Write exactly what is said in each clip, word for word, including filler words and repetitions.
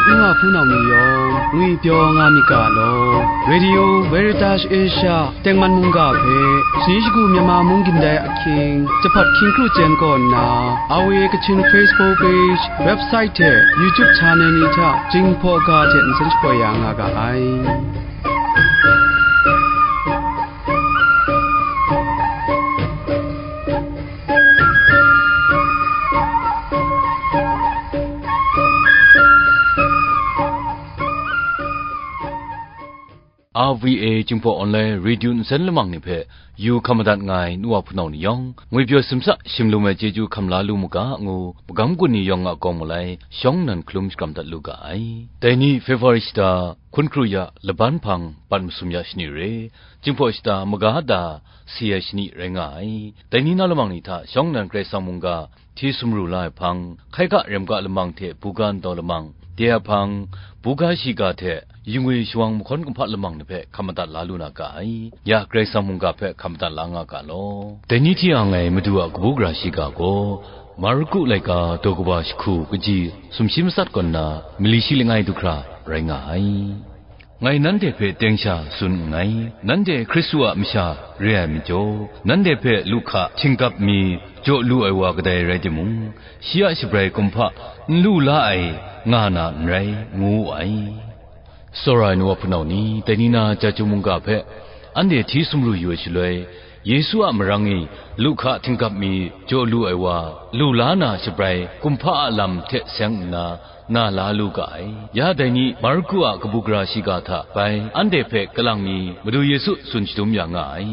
N wa hpunau ni yawng ngwipyaw nga myit ga law, Radio Veritas Asia tengman mungga hpe, shani shagu Myanmar mung gindai ahkying, jahpat hkying kru chyen kaw nna, R V A Kachin Facebook page, website hte YouTube channel ni hta Jinghpaw ga hte nsen shapoi ya nga ga ai. R V A Jinghpaw Online Radio nsen lamang ni hpe yu hkam madat nga ai nu wa hpunau ni yawng, ngwipyaw simsa shimlum ai chyeju hkam la lu mu ga ngu, magam gun ni yawng a kawng malai shawng nnan hkalum shakram dat lu ga ai. Dai ni February shata hkun kru ya laban hpang, bat masum ya shani re, Jinghpaw shata maga da si ai shani rai nga ai. Dai ni na lamang ni hta shawng nnan Karai Kasang mungga hti sumru la ai hpang, hkai ga rem ga lamang hte buga ntaw lamang, de a hpang, buga shiga hte yingwi shawang mahkawn kumhpa lamang ni hpe hkam madat la lu na ga ai. Ya Karai Kasang mungga hpe hkam madat la nga ga law. Dai ni hti ang ai Madu a kabu gara shiga gaw, Marku laika daw kaba jahku kaji sumshi matsat kaw nna mali shi langai du hkra rai nga ai. Ngai nanhte hpe teng sha tsun nngai, nanhte Hkristu a masha re ai majaw, nanhte hpe luhka htinggap mi jaw lu ai wa kadai rai timung, shi a shabrai kumhpa n lu la ai nga na n rai, ngu wu ai. Tsawra ai nu wa hpunau ni, dai ni na Chyeju mungga hpe anhte hti sumru yu ai shaloi, Yesu a marang e luhka htinggap mi jaw lu ai wa, lu la na shabrai kumhpa a lam hte seng nna, na la lu ga ai. Ya dai ni Marku a kabu gara shiga hta bai anhte hpe kalang mi Madu Yesu tsun shadum ya nga ai.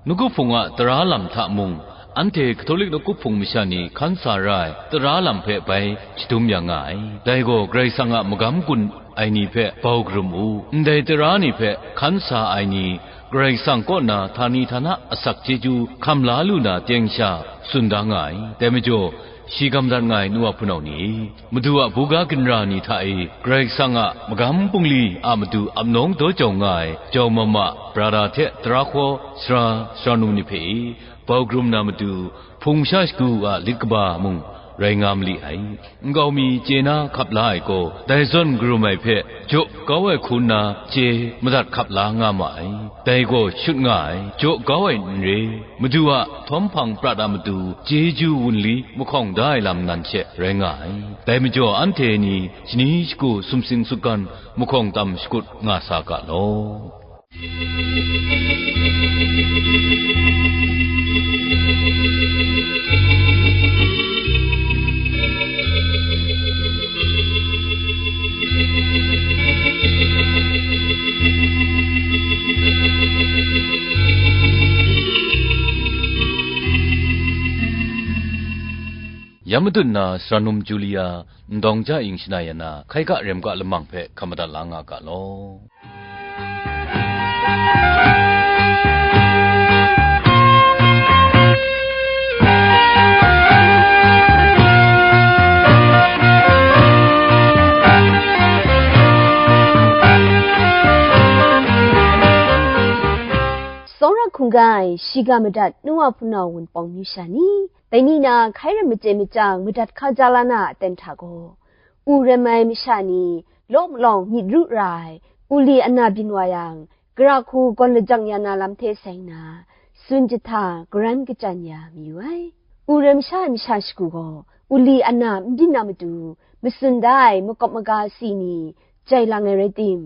Nawku Hpung a tara lam hta mung, anhte Hkatolik nawku hpung masha ni hkan sa ra ai tara lam hpe bai shadum ya nga ai. Dai gaw Karai Kasang a magam gun ai ni hpe bau karum u, ndai tara ni hpe hkan sa ai ni Karai Kasang kaw na htani htana asak chyeju hkam la lu na teng sha tsun da nga ai. Dai majaw, shi gam dat nga ai nu wa hpunau ni e, Madu a buga ginra ni hta e Karai Kasang a magam bungli a matu ap nawng daw jau nga ai jau mama brada hte tara hkaw sara sara num ni hpe e bau karum na matu, hpung sha shagu a lit kaba mung rai nga mali ai. Nkau mi chye na hkap la ai gaw, dai zawn karum ai hpe jaw kau ai hku nna chye madat hkap la nga ma ai. Dai gaw shut nga ai, jaw kau ai n re, Madu a htawm hpang prat a matu chyeju wunli mahkawng da ai lam nan she rai nga ai. Dai majaw anhte ni shani shagu sumsing sutgan mahkawng tam shakut nga sa ga law. Ya madun na Sara num Julia, ndawng ja ing shana ya na, hkai ga rem ga lamang hpe hkam madat la nga ga law. Tsawra hkungga ai shiga madat nu wa hpunau wunpawng myu sha ni, dai ni na hkai ram machye machyang madat hka ja la na a ten hta gaw, u rem ai masha ni law malawng myit ru ra ai, u li ana byin wa yang, gara hku gawn lajang ya na lam hte seng na, tsun jahta garan kachyan ya mayu ai. U rem sha ai masha shagu gaw, u li ana n byin na matu, matsun da ai makawp maga si ni jai lang ai rai tim,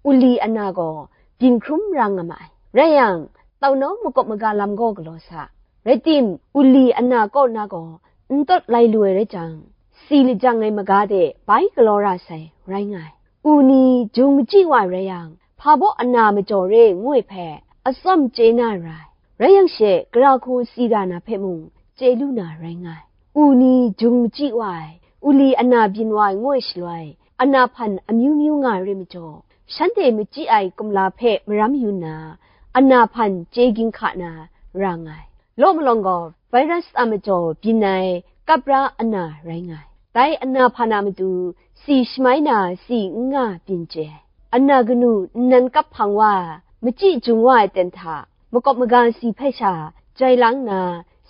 u li ana gaw byin hkrum ra nga ma ai. Rai yang, tau nau makawp maga lam gaw galaw sa. Rai tim, u li ana kaw na gaw n tawt lai lu ai rai jang, si lajang ai maga de bai galaw ra sai, rai nga ai. U ni jung machyi wa ai rai yang, hpa baw ana majaw re ngu ai hpe, atsawm chye na ai rai. Rai yang she, gara hku si ra na hpe mung chye lu na rai nga ai. U ni jung machyi wa ai, u li ana byin wa ai ngu ai shaloi, ana hpan amyu myu nga ai rai majaw, shanhte machyi ai kumla hpe maram yu nna, ana hpan chye ginhka na ra nga ai. Law malawng gaw, virus a majaw byin ai kap ra ana rai nga ai. Dai ana hpan a matu, si shamai na si n nga byin chye ai. Ana kanu nnan kap hpang wa, machyi jung wa ai ten hta, makawp maga si hpe sha jai lang nna,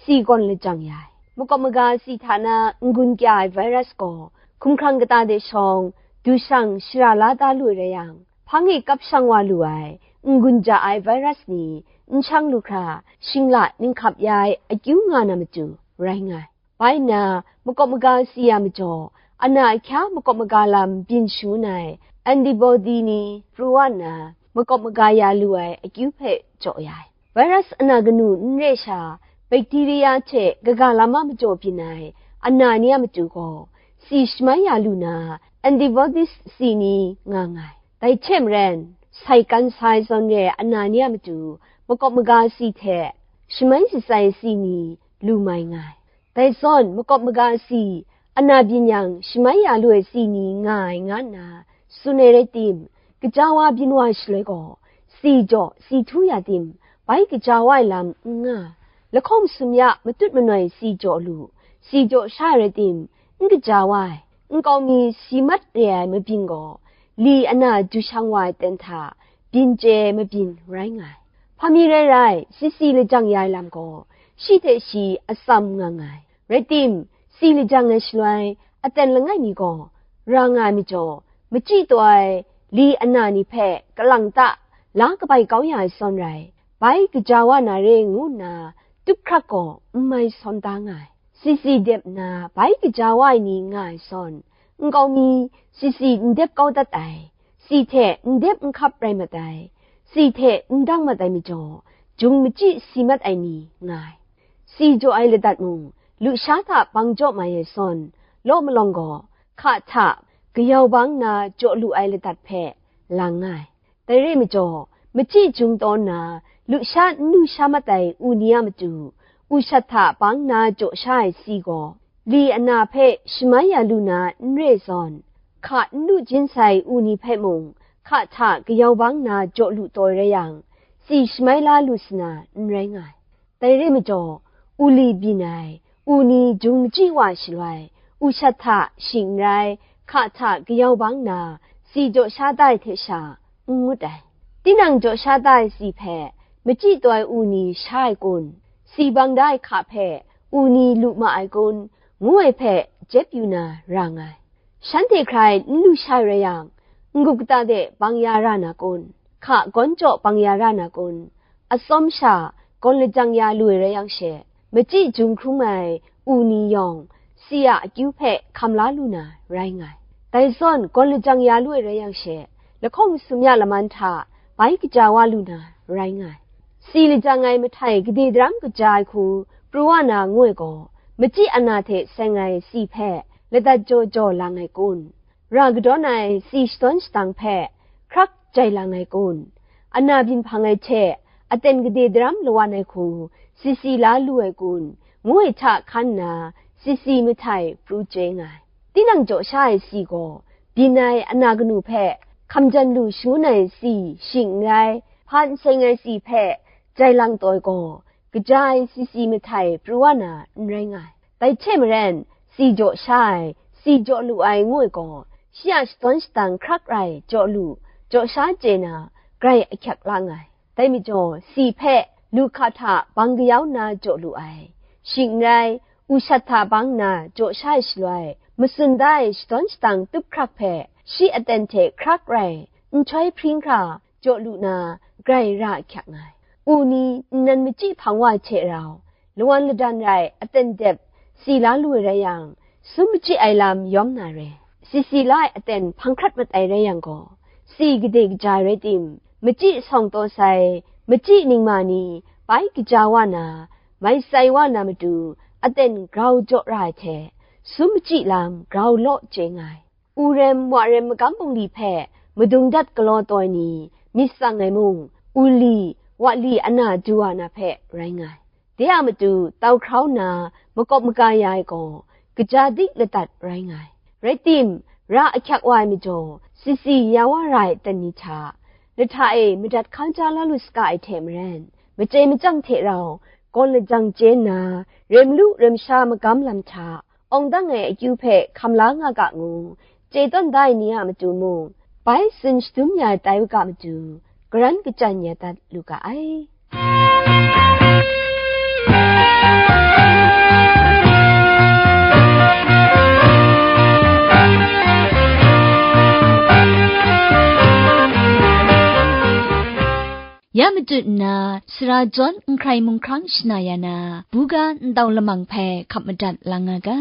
si gawn lajang ya ai. Makawp maga si hta na n-gun kya ai virus gaw, hkumhkrang kata de shawng, yu shang shara la da lu ai rai yang, hpang e kap shang wa lu ai n-gun ja ai virus ni n shang lu hkra, shingla ninghkap ya ai akyu nga na matu rai nga ai. Bai nna, makawp maga si ya majaw, ana ahkya makawp maga lam byin shangun ai antibody ni pru wa nna, makawp maga ya lu ai akyu hpe jaw ya ai. Virus ana kanu n re sha, bacteria hte kaga lam a majaw byin ai ana ni a matu gaw, si shamai ya lu na, antibodies si ni nga nga ai. Dai hte maren, sai kan sai zawn re ai ana ni a matu, makawp maga si hte shamai shatsai si ni lu mai nga ai. Dai zawn makawp maga si, ana byin yang shamai ya lu ai si ni nga ai, nga nna tsun ai rai tim, kaja wa byin wa shaloi gaw, si jaw si htu ya tim, bai kaja wa ai lam n nga. Lahkawng sum ya matut manoi si jaw lu, si jaw sha ai rai tim, n kaja wa ai, nkau mi si mat re ai mabyin gaw, li ana du shang wa ai ten hta byin chye mabyin rai nga ai. Hpa mi rai rai, sisi lajang ya ai lam gaw, shi hte shi atsam nga nga ai. Rai tim, si lajang ai shaloi, aten langai mi gaw ra nga ai majaw, machyi taw ai li ana ni hpe kalang ta la kabai kau ya ai sawn rai, bai kaja wa na re ngu nna tup hkrak gaw n mai sawn da nga ai. Sisi dep nna bai kaja wa ai ni nga ai sawn, nkau mi sisi n dep kau dat ai, si hte n dep n hkap rai mat ai, si hte n dang mat ai majaw, jung machyi si mat ai ni nga ai. Si jaw ai ladat mung, lusha hta bang jaw mai ai sawn, law malawng gaw, hka hta kayau bang nna jaw lu ai ladat hpe lang nga ai. Dai re majaw, machyi jung taw nna, lusha n lu sha mat ai u ni a matu, u shat hta bang nna jaw sha ai si gaw, li ana hpe shamai ya lu na n re zawn, hka n lu jin sai u ni hpe mung, hka hta kayau bang nna jaw lu taw ai rai yang, si shamai la lu sa na n rai nga ai. Dai re majaw, u li byin ai, u ni jung machyi wa shaloi, u shat hta shing n rai, hka hta kayau bang nna, si jaw sha da ai hte sha, n ngut ai. Tinang jaw sha da ai si hpe, machyi taw ai u ni sha ai kun? Si bang da ai hka hpe, u ni lu ma ai kun? Ngu ai hpe, jep yu na ra nga ai. Shanhte hkrai n lu sha ai rai yang, n-gup kata de bang ya ra na kun? Hka gawn jaw bang ya ra na kun? Atsawm sha gawn lajang ya lu ai rai yang she, machyi jung hkrum ai u ni yawng, si a akyu hpe hkam la lu na rai nga ai. Dai zawn gawn lajang ya lu ai rai yang she, lahkawng sum ya laman hta bai kaja wa lu na rai nga ai. Si lajang ai mahtai gade daram kaja ai hku pru wa na ngu ai gaw, machyi ana hte seng ai si hpe ladat jaw jaw lang ai kun? Ra kadawn ai si shadawn shadang hpe hkrak jai lang ai kun? Ana byin hpang ai hte aten gade daram lawan ai hku sisi la lu ai kun? Ngu ai hta hkan nna, sisi mahtai pru chye nga ai. Tinang jaw sha ai si gaw, byin ai ana kanu hpe hkam jan lu shangun ai si shing n rai, hpa n seng ai si hpe jai lang taw ai gaw, kaja ai sisi mahtai pru wa na n rai nga ai. Dai hte maren, si jaw sha ai, si jaw lu ai ngu ai gaw, shi a shadawn shadang hkrak rai jaw lu, jaw sha chye na, grai ahkyak la nga ai. Dai majaw, si hpe lu hka hta bang kayau nna jaw lu ai, shing n rai, u shat hta bang nna jaw sha ai shaloi, matsun da ai shadawn shadang tup hkrak hpe shi aten hte hkrak rai, nhtoi hpring hkra, jaw lu na, grai ra ahkyak nga ai. U ni nnan machyi hpang wa ai hte rau, lawan ladan rai aten dep si la lu ai rai yang, sum machyi ai lam yawm na re. Sisi la ai aten hpang hkrat mat ai rai yang gaw, si gade kaja rai tim, machyi sawng taw sai, machyi ningma ni bai kaja wa na, mai sai wa na matu, aten grau jaw ra ai hte, sum machyi lam grau law chye nga ai. U rem, wa rem magam bungli hpe madung dat galaw taw ai ni myit tsang ai mung, u li, wa li ana du wa na hpe rai nga ai. De a matu tau hkrau nna makawp maga ya ai gaw, kaja dik ladat rai nga ai. Rai tim, ra ahkyak wa ai majaw, sisi ya wa ra ai aten ni hta, lahta e madat hkang ja la lu saga ai hte maren, machyai machyang hte rau, gawn lajang chye nna, rem lu rem sha magam lam hta, awng dang ai akyu hpe hkam la nga ga ngu, chye tawn da ai ni a matu mung, bai tsun shadum ya ai tai u ga matu, garan kachyan ya dat lu ga ai. Ya matut nna, sara jawn n hkrai mung hkrang shana ya na, buga ntau lamang hpe hkap madat lang nga ga.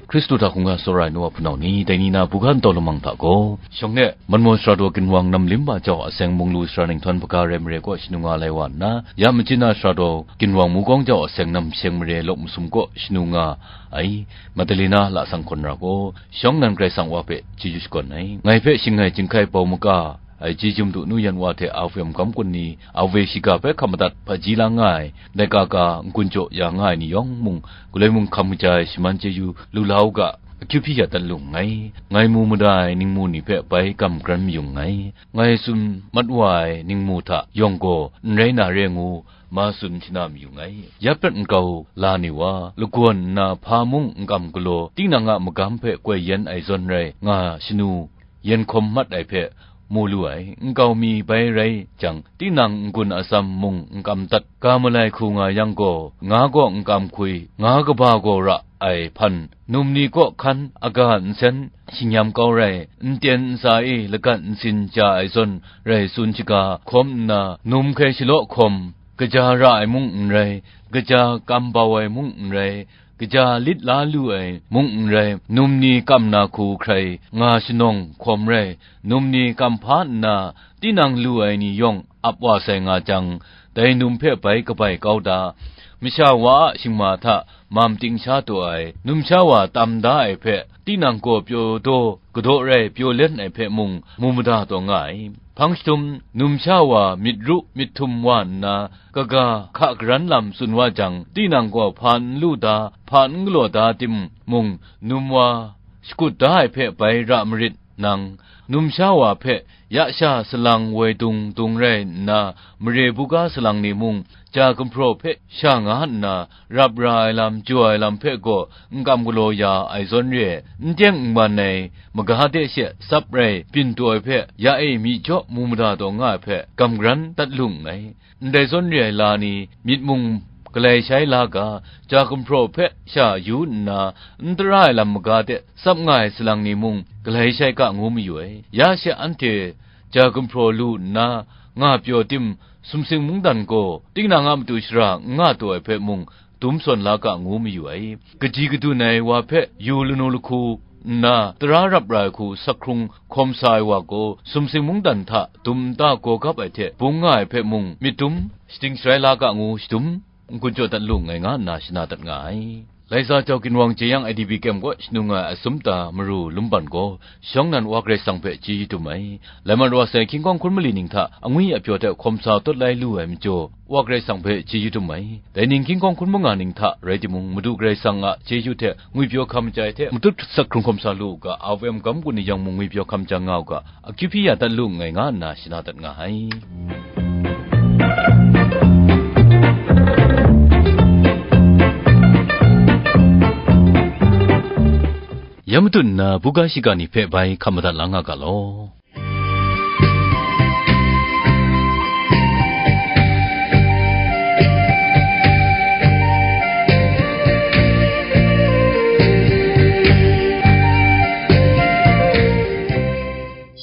Hkristu hta hkungga tsawra ai nu wa hpunau ni, dai ni na buga ntau lamang hta gaw, shawng ne, Manmaw sara daw ginwang nam lim wa jau a seng mung lu sara ninghtawn hpaga rai mare kaw shanu nga lai wa nna, ya machin na sara daw ginwang mungkawng jau a seng nam sheng mare lawk masum kaw shanu nga ai, Madalena lasang hkawn ra gaw, shawng nan Karai Kasang Wa hpe chyeju shakawn ai. Ngai hpe shing ai chyinghkai bau maka ai chyeju madu nu yan wa hte a hpuyam gam kun ni, a we shiga hpe hkap madat hpaji la nga ai, laika ka n-gun jaw ya nga ai ni yawng mung, galoi mung hkam kaja ai shaman chyeju lu la u ga, akyu hpyi ya dat lu nngai. Ngai mu mada ai ningmu ni hpe bai gam garan mayu nngai. Ngai tsun mat wa ai ningmu hta yawng gaw n rai na re ngu, ma tsun shana mayu nngai. Ya prat nkau la ni wa, lagawn nna hpa mung n kam galaw, tinang a magam hpe koi yen ai zawn rai nga shanu, yen hkawm mat ai hpe mu lu ai. Nkau mi bai rai jang, tinang n-gun atsam mung n kam dat, ga malai hku nga yang gaw, nga gaw n kam hkui, nga kaba gaw ra ai hpan, num ni kaw hkan aga nsen shingyam kau rai, nten ntsa e lagat nsin ja ai zawn rai tsun shaga hkawm nna, num hkrai shalaw hkawm, kaja ra ai mung n rai, kaja kam bau ai mung n rai, kaja lit la lu ai mung n rai, num ni kam na hku hkrai nga shanawng hkawm rai, num ni kam hpa nna tinang lu ai ni yawng ap wa sai nga jang, dai num hpe bai kabai kau da, masha wa a shingma hta mam ting sha taw ai, numsha wa tam da ai hpe, tinang gaw pyaw daw kadaw rai pyaw len ai hpe mung mu mada taw nga ai. Hpang shatum, numsha wa myit ru myit htum wa nna, kaga hka garan lam tsun wa jang, tinang gaw hpa n lu da, hpa n galaw da timung, num wa shakut da ai hpe bai ra marit nang, numsha wa hpe ya sha salang woi dung dung rai nna, mare buga salang ni mung, ja gumhpraw hpe sha nga nna, rap ra ai lam, jaw ai lam hpe gaw n kam galaw ya ai zawn re ai, n teng n man ai maga de she tsap rai byin taw ai hpe, ya e myi jaw mu mada taw nga ai hpe, gam garan dat lu nngai. Ndai zawn re ai la ni, myit mung galai shai la ga, ja gumhpraw hpe sha yu nna, n tara ai lam maga de tsap nga ai salang ni mung galai shai ga ngu mayu ai. Ya she anhte ja gumhpraw lu nna nga pyaw tim, sumsing mungdan gaw tinang a matu shara n nga taw ai hpe mung dum sawn la ga ngu mayu ai. Kaji kadun ai wa hpe yu lanu lahku nna tara rap ra ai hku sak hkrung hkawm sa ai wa gaw, sumsing mungdan hta dum nta gaw gap ai hte bung nga ai hpe mung myit dum shating sharai la ga ngu shadum n-gun jaw dat lu nngai nga nna shana dat nga ai. Laisa jau ginwang jeyang A D B kem kaw shanu nga ai asum ta maru lumban gaw, shawng nan Wa Karai Kasang hpe chyeju dum ai. Lai mat wa sai hkying kawng hkun mali ning hta angwi apyaw hte hkawm sa tawt lai lu ai majaw, Wa Karai Kasang hpe chyeju dum ai. Dai ning hkying kawng hkun manga ning hta rai timung, Madu Karai Kasang a chyeju hte ngwipyaw hkam jai hte matut sak hkrung hkawm sa lu u ga, R F M gam gun ni yawng mung ngwipyaw hkam jang nga u ga, akyu hpyi ya dat lu nngai nga nna shana dat nga ai. Ya matut nna buga shiga ni hpe bai hkam madat la nga ga law.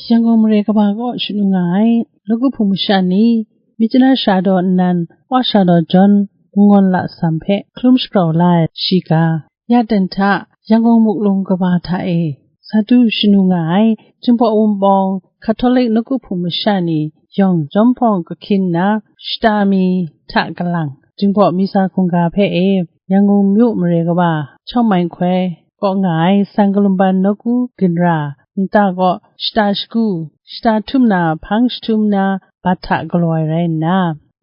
Yangon mare kaba kaw shanu nga ai, nawku hpung masha ni, Myitkyina sara daw nnan, Wa sara daw John, Mungawn Lasam hpe hkalum shagrau la ai shiga, ya ten hta, Yangon muklung kaba hta e, sa du shanu nga ai, Jinghpaw Wunpawng Catholic nawku hpung masha ni yawng jawm hpawng kahkyin nna, shata mi hta kalang, Jinghpaw Misa hkungga hpe e, Yangon myu mare kaba, Chawmai Hkoi, kaw nga ai San Kalumban nawku ginra nta kaw shata shagu, shata htum na hpang jahtum na bat hta galaw ai rai nna,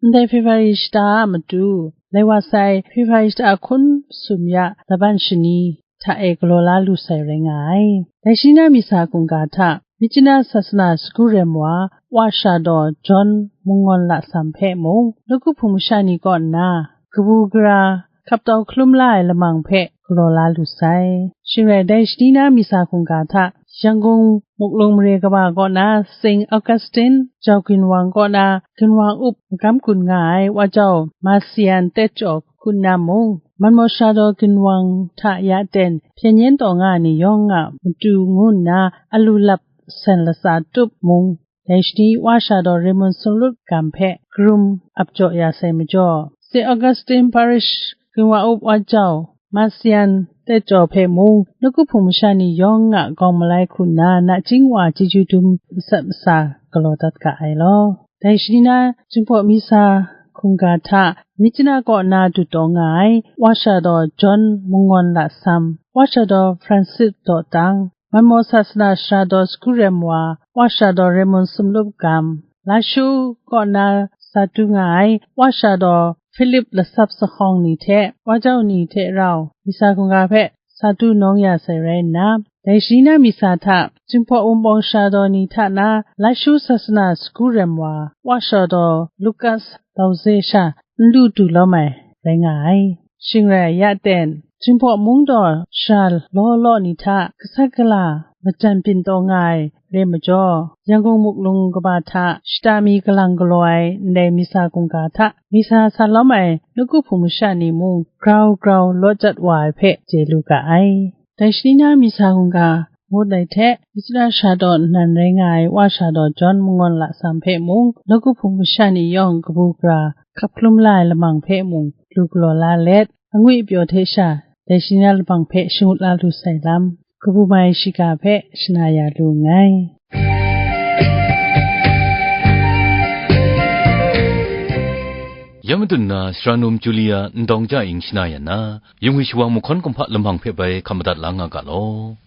ndai Hpewhpari shata a matu, lai wa sai Hpewhpari shata hkun sum ya laban shani hta e galaw la lu sai rai nga ai. Dai shi na Misa hkungga hta, Myitkyina sasana sagu rem wa, Wa sara daw John Mungawn Lasam hpe mung, nawku hpung masha ni kaw nna, kabu gara hkap tau hkalum la ai lamang hpe galaw la lu sai. Shing rai, dai shani na misa hkungga hta, Yangon muklung mare kaba kaw na Saint Augustine jau ginwang kaw na ginwang up magam gun nga ai wa jau Marcian Tet Jaw hku nna mung, Manmaw Sara Daw ginwang hta ya ten hpyen yen taw nga ai ni yawng a matu ngu nna alu lap san latsa tup mung, dai shani wa Sara Daw Raymond Sumlup Gam hpe karum ap jaw ya sai majaw, Saint Augustine Parish ginwang up wa jau Marcian Tet Jaw hpe mung, nawku hpung masha ni yawng a gawng malai hku nna nachying wa chyeju dum masat masa galaw dat ga ai law. Dai shani na Jinghpaw misa hkungga hta, Myitkyina kaw na du taw nga ai wa Sara Daw John Mangawn Lasam, wa Sara Daw Francis Dawtang, Manmaw Sasana Sara Daw Sagu Rem wa, wa Sara Daw Raymond Sumlup Gam, Lashu kaw na sa du nga ai wa Sara Daw Philip Lasap Sahkawng ni hte wa jau ni hte rau misa hkungga hpe sa du nawng ya sai rai nna, dai shani na misa hta Jinghpaw Wunpawng Sara Daw ni hta na Lashu Sasana Sagu Rem wa, wa Sara Daw Lucas Dauze sha n lu du lawm ai rai nga ai. Shing rai, ya ten, Jinghpaw mung daw sara law law ni hta gasat gala majan byin taw nga ai re majaw, Yangon muklung kaba hta shata mi galang galaw ai ndai misa hkungga hta, misa sa lawm ai nawku hpung masha ni mung grau grau law jat wa ai hpe chye lu ga ai. Dai shani na misa hkungga ngut ai hte, Israel sara daw nnan rai nga ai wa Sara Daw John Mangawn Lasam hpe mung, nawku hpung masha ni yawng kabu gara hkap hkalum la ai lamang hpe mung lu galaw la let, angwi pyaw hte sha dai shani na lamang hpe shangut la lu sai lam, kabu mai shiga hpe shana ya lu nngai. Ya matut na, Sara Num Julia Ndawng Ja Ing shana ya na, yungwi shawang mahkawn kumhpa lamang hpe bai hkap madat la nga ga law.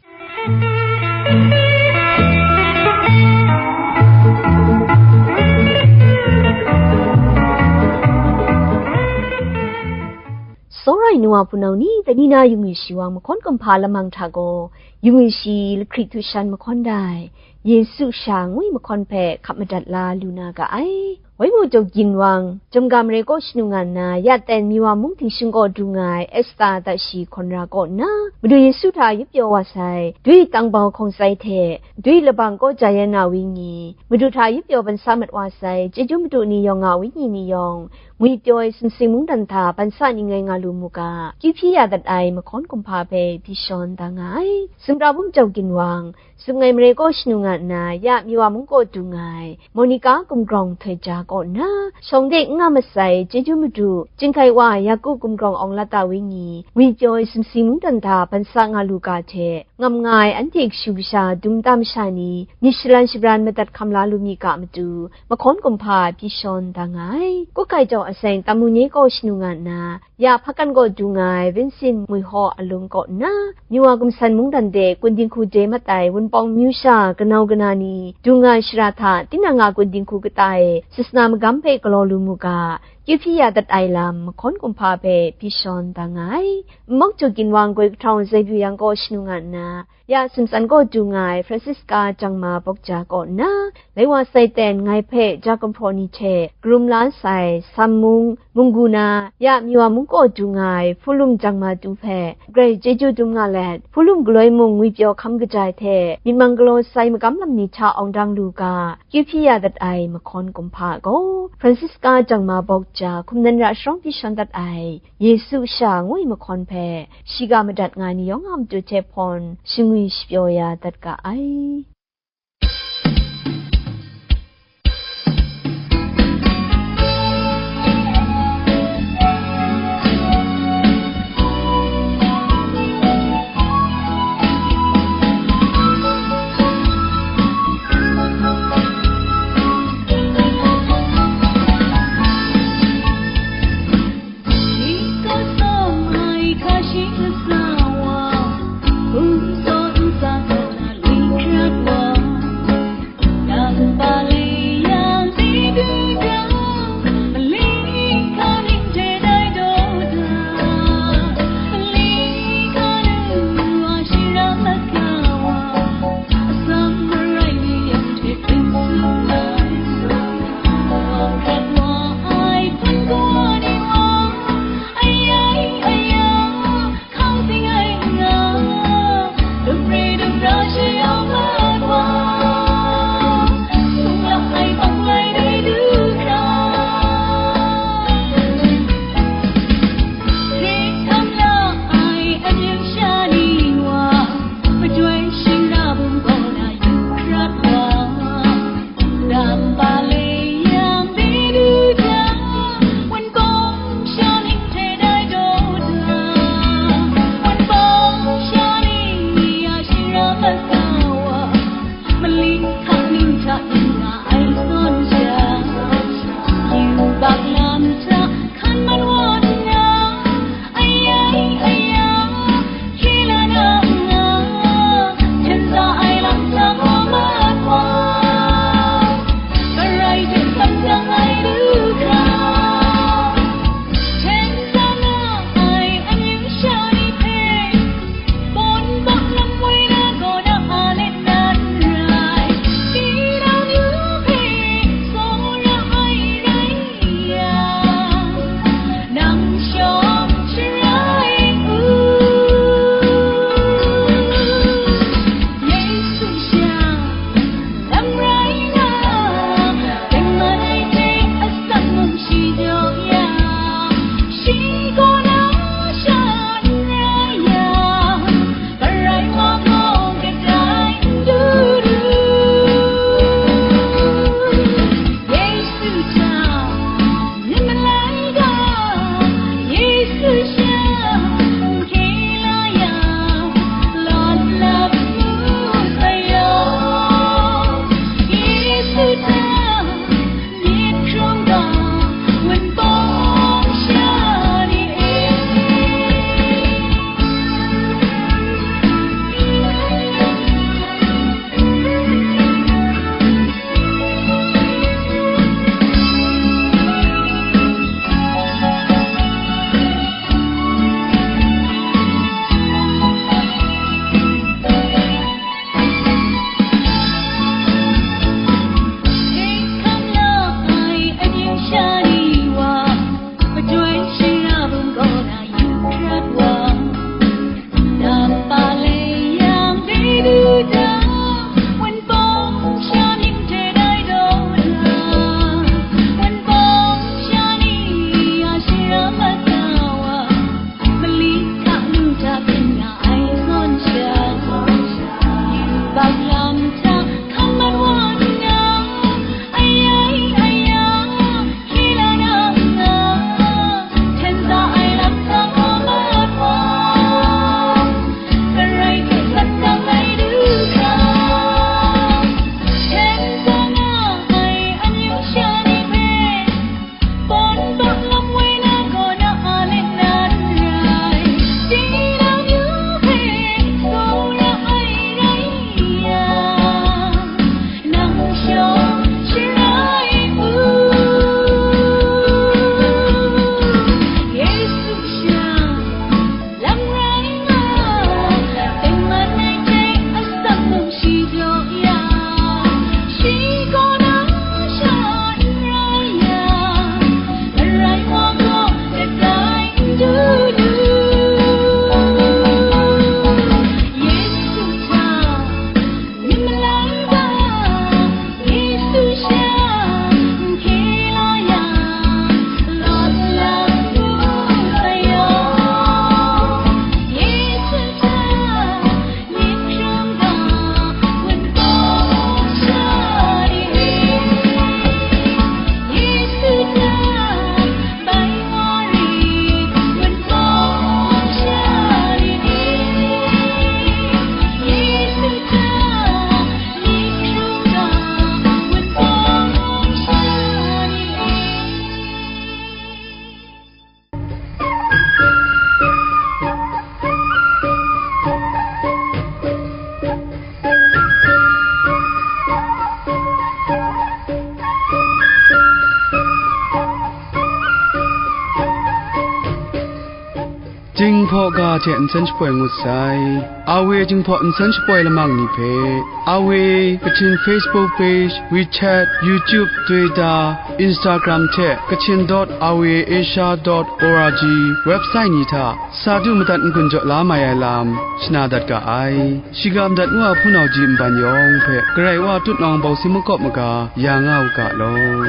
Sawrai nu wa hpunau ni, dai ni na yungwi shawang mahkawn kumhpa lamang hta gaw, yungwi shi lahkri htu shan mahkawn dai, Yesu sha ngwi mahkawn hpe hkap madat la lu na ga ai. Waimu Jaw ginwang, Jamga mare kaw shanu nga nna, ya ten Miwa mung htingshing kaw du nga ai Esta Tashi hkawn ra kaw nna, Madu Yesu hta yip pyaw wa sai, dwi tangbau hkawng sai hte, dwi labang kaw ja yan na wenyi, Madu hta yip pyaw ban sa mat wa sai, chyeju madu ni yawng a wenyi ni yawng, ngwi pyaw ai sumsing mungdan hta ban sa ning rai nga lu mu ga, kyu hpyi ya dat ai mahkawn kumhpa hpe hpyi shawn da nga ai. Sumra bum Jaw ginwang, Sumngai mare kaw shanu nga nna, ya Miwa mung kaw du nga ai, Monica gumgrawng htoi ja kaw nna, shawng de n nga masai, chyeju madu, chyinghkai wa Yaku gumgrawng awng lata wenyi, ngwi pyaw ai sumsing mungdan hta ban sa nga lu ga hte, ngam nga ai anhte kashu kasha, dum tam sha ni, myit shalan shabran madat hkam la lu mi ga matu, mahkawn kumhpa hpyi shawn da nga ai. Kutkai Jaw aseng Tamu nye kaw shanu nga nna, ya Hpakan kaw du nga ai Vincent Mui Haw alung kaw nna, Miwa gumsan mungdan de kun dinghku de mat ai Wunpawng myu sha kanau kana ni du nga ai shara hta, tinang a kun dinghku kata e sasana magam hpe galaw lu mu ga, kyu hpyi ya dat ai lam mahkawn kumhpa hpe hpyi shawn da nga ai. Nmawk Jaw ginwang goi kahtawng Zebyu yang kaw shanu nga nna, ya Sumtsan kaw du nga ai Francisca Jangma Bawkja kaw nna, lai wa sai ten ngai hpe ja gumhpraw ni hte karum la sai, Sam mung, Munggu na, ya Miwa mung kaw du nga ai Hpulum Jangma Tu hpe, grai chyeju dum nga let, Hpulum galoi mung ngwi pyaw hkam kajai hte, myit mang galaw sai magam lam ni hta awng dang lu ga, kyu hpyi ya dat ai mahkawn kumhpa gaw, Francisca Jangma Bawkja hkum nan ra sharawng hpyi shawn dat ai, Yesu sha ngwi mahkawn hpe, shiga madat nga ai ni yawng a matu hte hpawn, shingwi shapyaw ya dat ga ai. Jinghpaw ga hte nsen shapoi ngut sai. Awe Jinghpaw nsen shapoi lamang ni hpe, Awe Kachin Facebook page, WeChat, YouTube, Twitter, Instagram hte Kachin dot awe asia dot org website ni hta sa du madat n-gun jaw la mai ai lam shana dat ga ai. Shiga madat ngu a hpunau ji nban yawng hpe Karai Wa tutnawng bawsi makawp maga ya nga u ga law.